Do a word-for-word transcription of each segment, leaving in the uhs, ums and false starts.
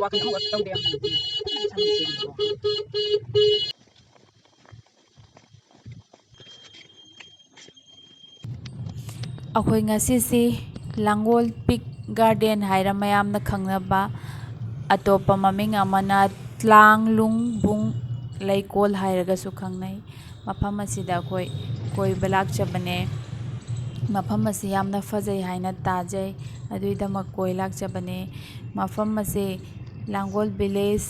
ꯋꯥꯈꯜ ꯑꯃꯈꯛ ꯇꯧꯗꯦ ꯌꯥꯝ ꯐꯖꯅ꯫ ꯑꯩꯈꯣꯏ ꯉꯁꯤꯁꯤ ꯂꯥꯡꯒꯣꯜ ꯄꯤꯛ ꯒꯥꯔꯗꯦꯟ ꯍꯥꯏꯔ ꯃꯌꯥꯝꯅ ꯈꯪꯅꯕ, ꯑꯇꯣꯞꯄ ꯃꯃꯤꯡ ꯑꯃꯅ ꯇ꯭ꯂꯥꯡꯂꯨꯡꯕꯨꯡ ꯂꯩꯀꯣꯜ ꯍꯥꯏꯔꯒꯁꯨ ꯈꯪꯅꯩ꯫ ꯃꯐꯝ ꯑꯁꯤꯗ ꯑꯩꯈꯣꯏ ꯀꯣꯏꯕ ꯂꯥꯛꯆꯕꯅꯦ꯫ ꯃꯐꯝ ꯑꯁꯤ ꯌꯥꯝꯅ ꯐꯖꯩ ꯍꯥꯏꯅ ꯇꯥꯖꯩ, ꯑꯗꯨꯒꯤꯗꯃꯛ ꯀꯣꯏ ꯂꯥꯛꯆꯕꯅꯦ꯫ ꯃꯐꯝ ꯑꯁꯤ ꯂꯥꯡꯒꯣꯜ ꯚꯤꯂꯦꯖ,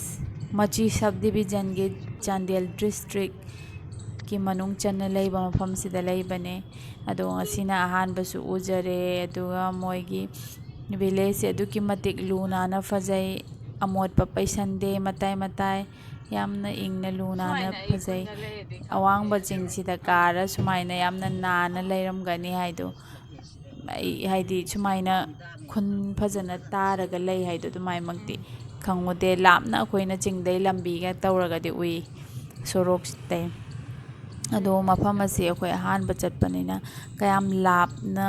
ꯃꯆꯤ ꯁꯕ ꯗꯤꯕꯤꯖꯟꯒꯤ, ꯆꯥꯟꯗꯦꯜ ꯗꯤꯁꯇ꯭ꯔꯤꯛꯀꯤ ꯃꯅꯨꯡ ꯆꯟꯅ ꯂꯩꯕ ꯃꯐꯝꯁꯤꯗ ꯂꯩꯕꯅꯦ꯫ ꯑꯗꯣ ꯉꯁꯤꯅ ꯑꯍꯥꯟꯕꯁꯨ ꯎꯖꯔꯦ꯫ ꯑꯗꯨꯒ ꯃꯣꯏꯒꯤ ꯚꯤꯂꯦꯖꯁꯦ ꯑꯗꯨꯛꯀꯤ ꯃꯇꯤꯛ ꯂꯨ ꯅꯥꯟꯅ ꯐꯖꯩ, ꯑꯃꯣꯠꯄ ꯄꯩꯁꯟꯗꯦ ꯃꯇꯥꯏ ꯃꯇꯥꯏ, ꯌꯥꯝꯅ ꯏꯪꯅ ꯂꯨ ꯅꯥꯟꯅ ꯐꯖꯩ꯫ ꯑꯋꯥꯡꯕ ꯆꯤꯡꯁꯤꯗ ꯀꯥꯔ ꯁꯨꯃꯥꯏꯅ ꯌꯥꯝꯅ ꯅꯥꯟꯅ ꯂꯩꯔꯝꯒꯅꯤ ꯍꯥꯏꯗꯣ ꯑꯩ, ꯍꯥꯏꯗꯤ, ꯁꯨꯃꯥꯏꯅ ꯈꯨꯟ ꯐꯖꯅ ꯇꯥꯔꯒ ꯂꯩ ꯍꯥꯏꯗꯣ ꯑꯗꯨꯃꯥꯏꯃꯛꯇꯤ ꯈꯪꯉꯨꯗꯦ꯫ ꯂꯥꯞꯅ ꯑꯩꯈꯣꯏꯅ ꯆꯤꯡꯗꯩ ꯂꯝꯕꯤꯒ ꯇꯧꯔꯒꯗꯤ ꯎꯏ, ꯁꯣꯔꯣꯛꯁꯤꯗꯩ꯫ ꯑꯗꯣ ꯃꯐꯝ ꯑꯁꯤ ꯑꯩꯈꯣꯏ ꯑꯍꯥꯟꯕ ꯆꯠꯄꯅꯤꯅ ꯀꯌꯥꯝ ꯂꯥꯞꯅ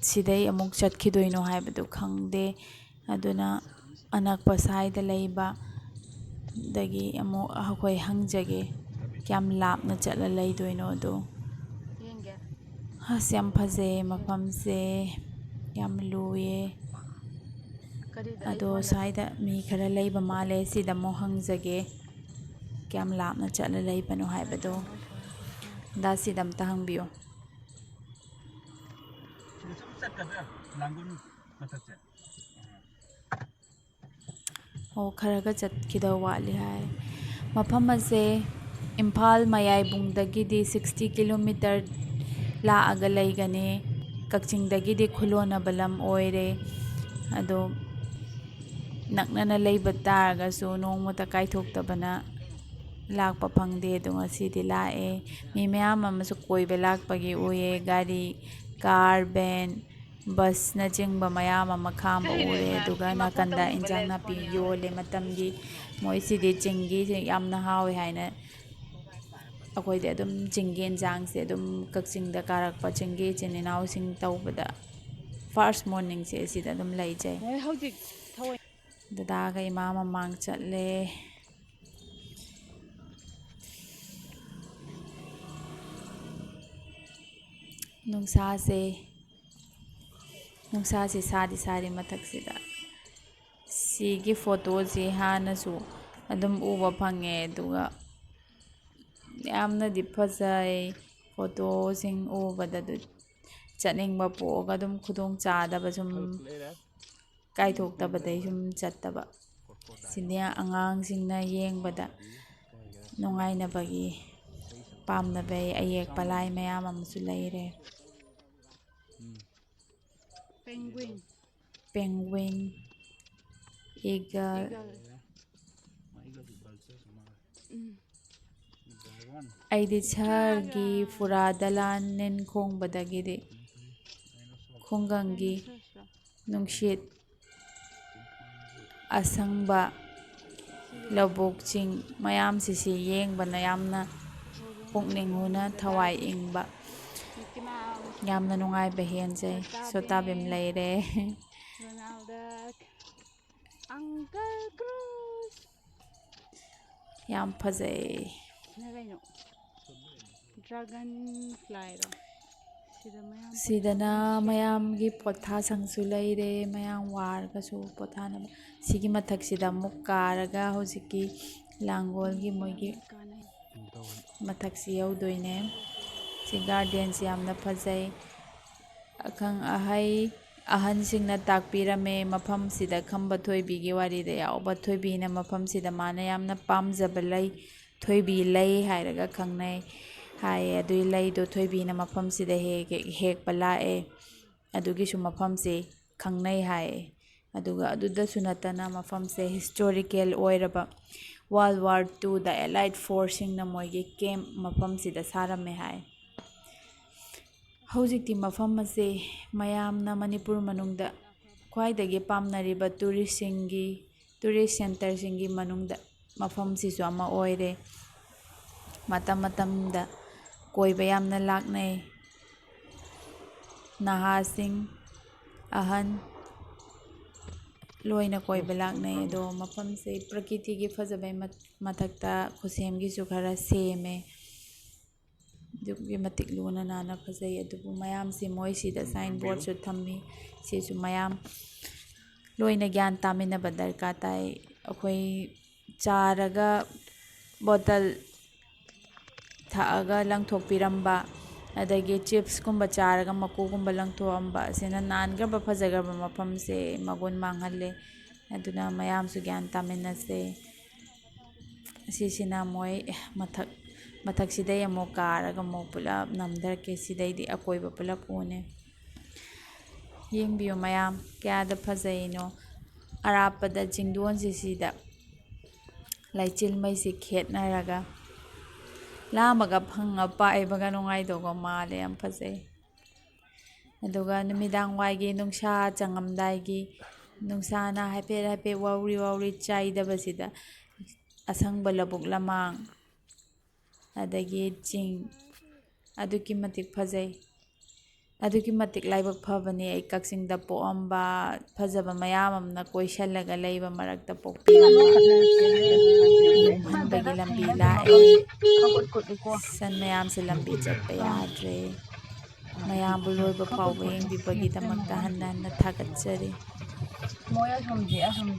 ꯁꯤꯗꯩ ꯑꯃꯨꯛ ꯆꯠꯈꯤꯗꯣꯏꯅꯣ ꯍꯥꯏꯕꯗꯨ ꯈꯪꯗꯦ꯫ ꯑꯗꯨꯅ ꯑꯅꯛꯄ ꯁ꯭ꯋꯥꯏꯗ ꯂꯩꯕ ꯗꯒꯤ ꯑꯃꯨꯛ ꯑꯩꯈꯣꯏ ꯍꯪꯖꯒꯦ, ꯀꯌꯥꯝ ꯂꯥꯞꯅ ꯆꯠꯂ ꯂꯩꯗꯣꯏꯅꯣꯗꯣ꯫ ꯑꯁ, ꯌꯥꯝ ꯐꯖꯩꯌꯦ ꯃꯐꯝꯁꯦ, ꯌꯥꯝ ꯂꯨꯏꯌꯦ꯫ ꯑꯗꯣ ꯁ꯭ꯋꯥꯏꯗ ꯃꯤ ꯈꯔ ꯂꯩꯕ ꯃꯥꯜꯂꯦ, ꯁꯤꯗ ꯑꯃꯨꯛ ꯍꯪꯖꯒꯦ, ꯀꯌꯥꯝ ꯂꯥꯞꯅ ꯆꯠꯂ ꯂꯩꯕꯅꯣ ꯍꯥꯏꯕꯗꯣ꯫ ꯗꯥ, ꯁꯤꯗ ꯑꯝꯇ ꯍꯪꯕꯤꯌꯣ꯫ ꯁꯤꯗ ꯁꯨꯝ ꯆꯠꯀꯗ꯭ꯔꯥ? ꯂꯥꯡꯒꯣꯜ ꯃꯊꯛꯁꯦ? ꯑꯣ, ꯈꯔꯒ ꯆꯠꯈꯤꯗꯧ ꯋꯥꯠꯂꯤ ꯍꯥꯏ꯫ ꯃꯐꯝ ꯑꯁꯦ ꯏꯝꯐꯥꯜ ꯃꯌꯥꯏꯕꯨꯡꯗꯒꯤꯗꯤ sixty kilometre ꯂꯥꯛꯑꯒ ꯂꯩꯒꯅꯤ꯫ ꯀꯛꯆꯤꯡꯗꯒꯤꯗꯤ ꯈꯨꯂꯣꯟꯅꯕ ꯂꯝ ꯑꯣꯏꯔꯦ꯫ ꯑꯗꯣ ꯅꯛꯅꯅ ꯂꯩꯕ ꯇꯥꯔꯒꯁꯨ ꯅꯣꯡꯃꯇ ꯀꯥꯏꯊꯣꯛꯇꯕꯅ ꯂꯥꯛꯄ ꯐꯪꯗꯦ꯫ ꯑꯗꯣ ꯉꯁꯤꯗꯤ ꯂꯥꯛꯑꯦ꯫ ꯃꯤ ꯃꯌꯥꯝ ꯑꯃꯁꯨ ꯀꯣꯏꯕ ꯂꯥꯛꯄꯒꯤ ꯎꯏꯌꯦ꯫ ꯒꯥꯔꯤ, car, van, busꯅꯆꯤꯡꯕ ꯃꯌꯥꯝ ꯑꯃ ꯈꯥꯝꯕ ꯎꯔꯦ꯫ ꯑꯗꯨꯒ ꯅꯥꯀꯟꯗ ꯏꯟꯖꯥꯡ ꯅꯥꯄꯤ ꯌꯣꯜꯂꯦ ꯃꯇꯝꯒꯤ꯫ ꯃꯣꯏꯁꯤꯗꯤ ꯆꯤꯡꯒꯤ ꯌꯥꯝꯅ ꯍꯥꯎꯋꯦ ꯍꯥꯏꯅ ꯑꯩꯈꯣꯏꯗꯤ ꯑꯗꯨꯝ ꯆꯤꯡꯒꯤ ꯏꯟꯖꯥꯡꯁꯦ ꯑꯗꯨꯝ ꯀꯛꯆꯤꯡꯗ ꯀꯥꯔꯛꯄ ꯆꯤꯡꯒꯤ ꯏꯆꯤꯟ ꯏꯅꯥꯎꯁꯤꯡ ꯇꯧꯕꯗ first morningꯁꯦ ꯑꯁꯤꯗ ꯑꯗꯨꯝ ꯂꯩꯖꯩ꯫ ꯃꯣꯏ ꯍꯧꯖꯤꯛ ꯊꯑꯣꯏ- ꯗꯗꯥꯒ ꯏꯃꯥ ꯃꯃꯥꯡ ꯆꯠꯂꯦ꯫ ꯅꯨꯡꯁꯥꯁꯦ, ꯅꯨꯡꯁꯥꯁꯦ ꯁꯥꯗꯤ ꯁꯥꯔꯤ ꯃꯊꯛꯁꯤꯗ꯫ ꯁꯤꯒꯤ ꯐꯣꯇꯣꯁꯤ ꯍꯥꯟꯅꯁꯨ ꯑꯗꯨꯝ ꯎꯕ ꯐꯪꯉꯦ, ꯑꯗꯨꯒ ꯌꯥꯝꯅꯗꯤ ꯐꯖꯩ꯫ ꯐꯣꯇꯣꯁꯤꯡ ꯎꯕꯗ ꯑꯗꯨ ꯆꯠꯅꯤꯡꯕ ꯄꯣꯛꯑꯒ ꯑꯗꯨꯝ ꯈꯨꯗꯣꯡ ꯆꯥꯗꯕ ꯁꯨꯝ ꯀꯥꯏꯊꯣꯛꯇꯕꯗꯩ ꯁꯨꯝ ꯆꯠꯇꯕ꯫ ꯁꯤꯅꯦ ꯑꯉꯥꯡꯁꯤꯡꯅ ꯌꯦꯡꯕꯗ ꯅꯨꯡꯉꯥꯏꯅꯕꯒꯤ, ꯄꯥꯝꯅꯕꯒꯤ ꯑꯌꯦꯛꯄ ꯂꯥꯏ ꯃꯌꯥꯝ ꯑꯃꯁꯨ ꯂꯩꯔꯦ꯫ Penguin. Penguin, eagle, Eagle. Mm. ꯑꯩꯗꯤ ꯁꯍꯔꯒꯤ ꯐꯨꯔꯥ ꯗꯂꯥꯟ ꯅꯤꯟ ꯈꯣꯡꯕꯗꯒꯤꯗꯤ ꯈꯨꯡꯒꯪꯒꯤ ꯅꯨꯡꯁꯤꯠ ꯑꯁꯪꯕ, ꯂꯧꯕꯨꯛ, ꯆꯤꯡ ꯃꯌꯥꯝꯁꯤꯁꯤ ꯌꯦꯡꯕꯅ ꯌꯥꯝꯅ ꯄꯨꯛꯅꯤꯡ ꯍꯨꯅ ꯊꯋꯥꯏ ꯏꯪꯕ, ꯌꯥꯝꯅ ꯅꯨꯡꯉꯥꯏꯕ ꯍꯦꯟꯖꯩ꯫ ꯁꯣꯇꯥ ꯚꯤꯝ ꯂꯩꯔꯦ꯫ Donald Duck. Uncle Cruz. ꯌꯥꯝ ꯐꯖꯩ꯫ ꯁꯤꯅ ꯀꯩꯅꯣ? Dragon fly ꯔꯣ? ꯁꯤꯗ ꯃꯌꯥꯝ ꯁꯤꯗꯅ ꯃꯌꯥꯝꯒꯤ ꯄꯣꯊꯥꯁꯪꯁꯨ ꯂꯩꯔꯦ, ꯃꯌꯥꯝ ꯋꯥꯔꯒꯁꯨ ꯄꯣꯊꯥꯅꯕ꯫ ꯁꯤꯒꯤ ꯃꯊꯛꯁꯤꯗ ꯑꯃꯨꯛ ꯀꯥꯔꯒ ꯍꯧꯖꯤꯛꯀꯤ ꯂꯥꯡꯒꯣꯜꯒꯤ ꯃꯣꯏꯒꯤ ꯀꯥꯟꯅꯩ꯫ ꯃꯊꯛꯁꯤ ꯌꯧꯗꯣꯏꯅꯦ꯫ ꯁꯤ garden ꯁꯤ ꯌꯥꯝꯅ ꯐꯖꯩ꯫ ꯑꯈꯪ ꯑꯍꯩ ꯑꯍꯟꯁꯤꯡꯅ ꯇꯥꯛꯄꯤꯔꯝꯃꯦ꯫ ꯃꯐꯝꯁꯤꯗ ꯈꯝꯕ ꯊꯣꯏꯕꯤꯒꯤ ꯋꯥꯔꯤꯗ ꯌꯥꯎꯕ ꯊꯣꯏꯕꯤꯅ ꯃꯐꯝꯁꯤꯗ ꯃꯥꯅ ꯌꯥꯝꯅ ꯄꯥꯝꯖꯕ ꯂꯩ, ꯊꯣꯏꯕꯤ ꯂꯩ ꯍꯥꯏꯔꯒ ꯈꯪꯅꯩ ꯍꯥꯏꯌꯦ꯫ ꯑꯗꯨꯒꯤ ꯂꯩꯗꯣ ꯊꯣꯏꯕꯤꯅ ꯃꯐꯝꯁꯤꯗ ꯍꯦꯛ ꯍꯦꯛ ꯍꯦꯛꯄ ꯂꯥꯛꯑꯦ꯫ ꯑꯗꯨꯒꯤꯁꯨ ꯃꯐꯝꯁꯤ ꯈꯪꯅꯩ ꯍꯥꯏꯌꯦ꯫ ꯑꯗꯨꯒ ꯑꯗꯨꯗꯁꯨ ꯅꯠꯇꯅ ꯃꯐꯝꯁꯦ historical ꯑꯣꯏꯔꯕ World War Two ꯗ Allied Force ꯁꯤꯡꯅ ꯃꯣꯏꯒꯤ camp ꯃꯐꯝꯁꯤꯗ ꯁꯥꯔꯝꯃꯦ ꯍꯥꯏ꯫ ꯍꯧꯖꯤꯛꯇꯤ ꯃꯐꯝ ꯑꯁꯦ ꯃꯌꯥꯝꯅ ꯃꯅꯤꯄꯨꯔ ꯃꯅꯨꯡꯗ ꯈ꯭ꯋꯥꯏꯗꯒꯤ ꯄꯥꯝꯅꯔꯤꯕ tourist ꯁꯤꯡꯒꯤ, tourist centre ꯁꯤꯡꯒꯤ ꯃꯅꯨꯡꯗ ꯃꯐꯝꯁꯤꯁꯨ ꯑꯃ ꯑꯣꯏꯔꯦ꯫ ꯃꯇꯝ ꯃꯇꯝꯗ ꯀꯣꯏꯕ ꯌꯥꯝꯅ ꯂꯥꯛꯅꯩ꯫ ꯅꯍꯥꯁꯤꯡ, ꯑꯍꯟ, ꯂꯣꯏꯅ ꯀꯣꯏꯕ ꯂꯥꯛꯅꯩ꯫ ꯑꯗꯣ ꯃꯐꯝꯁꯦ ꯄ꯭ꯔꯀꯤꯇꯤꯒꯤ ꯐꯖꯕꯩ ꯃꯠ-, ꯃꯊꯛꯇ ꯈꯨꯠꯁꯦꯝꯒꯤꯁꯨ ꯈꯔ ꯁꯦꯝꯃꯦ꯫ ꯑꯗꯨꯛꯀꯤ ꯃꯇꯤꯛ ꯂꯨꯅ ꯅꯥꯟꯅ ꯐꯖꯩ꯫ ꯑꯗꯨꯕꯨ ꯃꯌꯥꯝꯁꯦ ꯃꯣꯏ ꯁꯤꯗ ꯁꯥꯏꯟ ꯕꯣꯔꯗꯁꯨ ꯊꯝꯃꯤ꯫ ꯁꯤꯁꯨ ꯃꯌꯥꯝ ꯂꯣꯏꯅ ꯒ꯭ꯌꯥꯟ ꯇꯥꯃꯤꯟꯅꯕ ꯗꯔꯀꯥꯔ ꯇꯥꯏ꯫ ꯑꯩꯈꯣꯏ ꯆꯥꯔꯒ ꯕꯣꯇꯜ ꯊꯛꯑꯒ ꯂꯪꯊꯣꯛꯄꯤꯔꯝꯕ, ꯑꯗꯒꯤ ꯆꯤꯞꯁꯀꯨꯝꯕ ꯆꯥꯔꯒ ꯃꯀꯨꯒꯨꯝꯕ ꯂꯪꯊꯣꯛꯑꯝꯕ ꯑꯁꯤꯅ ꯅꯥꯟꯈ꯭ꯔꯕ ꯐꯖꯈ꯭ꯔꯕ ꯃꯐꯝꯁꯦ ꯃꯒꯨꯟ ꯃꯥꯡꯍꯜꯂꯦ꯫ ꯑꯗꯨꯅ ꯃꯌꯥꯝꯁꯨ ꯒ꯭ꯌꯥꯟ ꯇꯥꯃꯤꯟꯅꯁꯦ꯫ ꯑꯁꯤꯁꯤꯅ ꯃꯣꯏ ꯃꯊꯛ, ꯃꯊꯛꯁꯤꯗꯩ ꯑꯃꯨꯛ ꯀꯥꯔꯒ ꯑꯃꯨꯛ ꯄꯨꯂꯞ ꯅꯝꯊꯔꯛꯀꯦ꯫ ꯁꯤꯗꯩꯗꯤ ꯑꯀꯣꯏꯕ ꯄꯨꯂꯞ ꯎꯅꯤ꯫ ꯌꯦꯡꯕꯤꯌꯨ ꯃꯌꯥꯝ, ꯀꯌꯥꯗ ꯐꯖꯩꯅꯣ꯫ ꯑꯔꯥꯞꯄꯗ ꯆꯤꯡꯗꯣꯟꯁꯤ ꯁꯤꯗ ꯂꯩꯆꯤꯜ ꯃꯩꯁꯤ ꯈꯦꯠꯅꯔꯒ ꯂꯥꯝꯃꯒ ꯐꯪꯉ ꯄꯥꯏꯕꯒ ꯅꯨꯡꯉꯥꯏꯗꯧꯕ ꯃꯥꯜꯂꯦ꯫ ꯌꯥꯝ ꯐꯖꯩ꯫ ꯑꯗꯨꯒ ꯅꯨꯃꯤꯗꯥꯡ ꯋꯥꯏꯒꯤ ꯅꯨꯡꯁꯥ ꯆꯪꯉꯝꯗꯥꯏꯒꯤ ꯅꯨꯡꯁꯥꯅ ꯍꯥꯏꯐꯦꯠ ꯍꯥꯏꯐꯦꯠ ꯋꯥꯎꯔꯤ ꯋꯥꯎꯔꯤ ꯆꯥꯏꯗꯕꯁꯤꯗ ꯑꯁꯪꯕ ꯂꯧꯕꯨꯛ ꯂꯃꯥꯡ, ꯑꯗꯒꯤ ꯆꯤꯡ ꯑꯗꯨꯛꯀꯤ ꯃꯇꯤꯛ ꯐꯖꯩ꯫ ꯑꯗꯨꯛꯀꯤ ꯃꯇꯤꯛ ꯂꯥꯏꯕꯛ ꯐꯕꯅꯤ꯫ ꯑꯩ ꯀꯛꯆꯤꯡꯗ ꯄꯣꯛꯑꯝꯕ, ꯐꯖꯕ ꯃꯌꯥꯝ ꯑꯃꯅ ꯀꯣꯏꯁꯜꯂꯒ ꯂꯩꯕ ꯃꯔꯛꯇ ꯄꯣꯛꯄꯤꯔꯝꯕ꯫ ꯌꯨꯝ ꯍꯟꯕꯒꯤ ꯂꯝꯕꯤ ꯂꯥꯛꯑꯦ꯫ ꯁꯟ ꯃꯌꯥꯝꯁꯦ ꯂꯝꯕꯤ ꯆꯠꯄ ꯌꯥꯗ꯭ꯔꯦ꯫ ꯃꯌꯥꯝꯕꯨ ꯂꯣꯏꯕ ꯐꯥꯎꯕ ꯌꯦꯡꯕꯤꯕꯒꯤꯗꯃꯛꯇ ꯍꯟꯅ ꯍꯟꯅ ꯊꯥꯒꯠꯆꯔꯤ꯫ ꯃꯣꯏ ꯑꯁꯣꯝꯗꯤ ꯑꯁꯣꯝ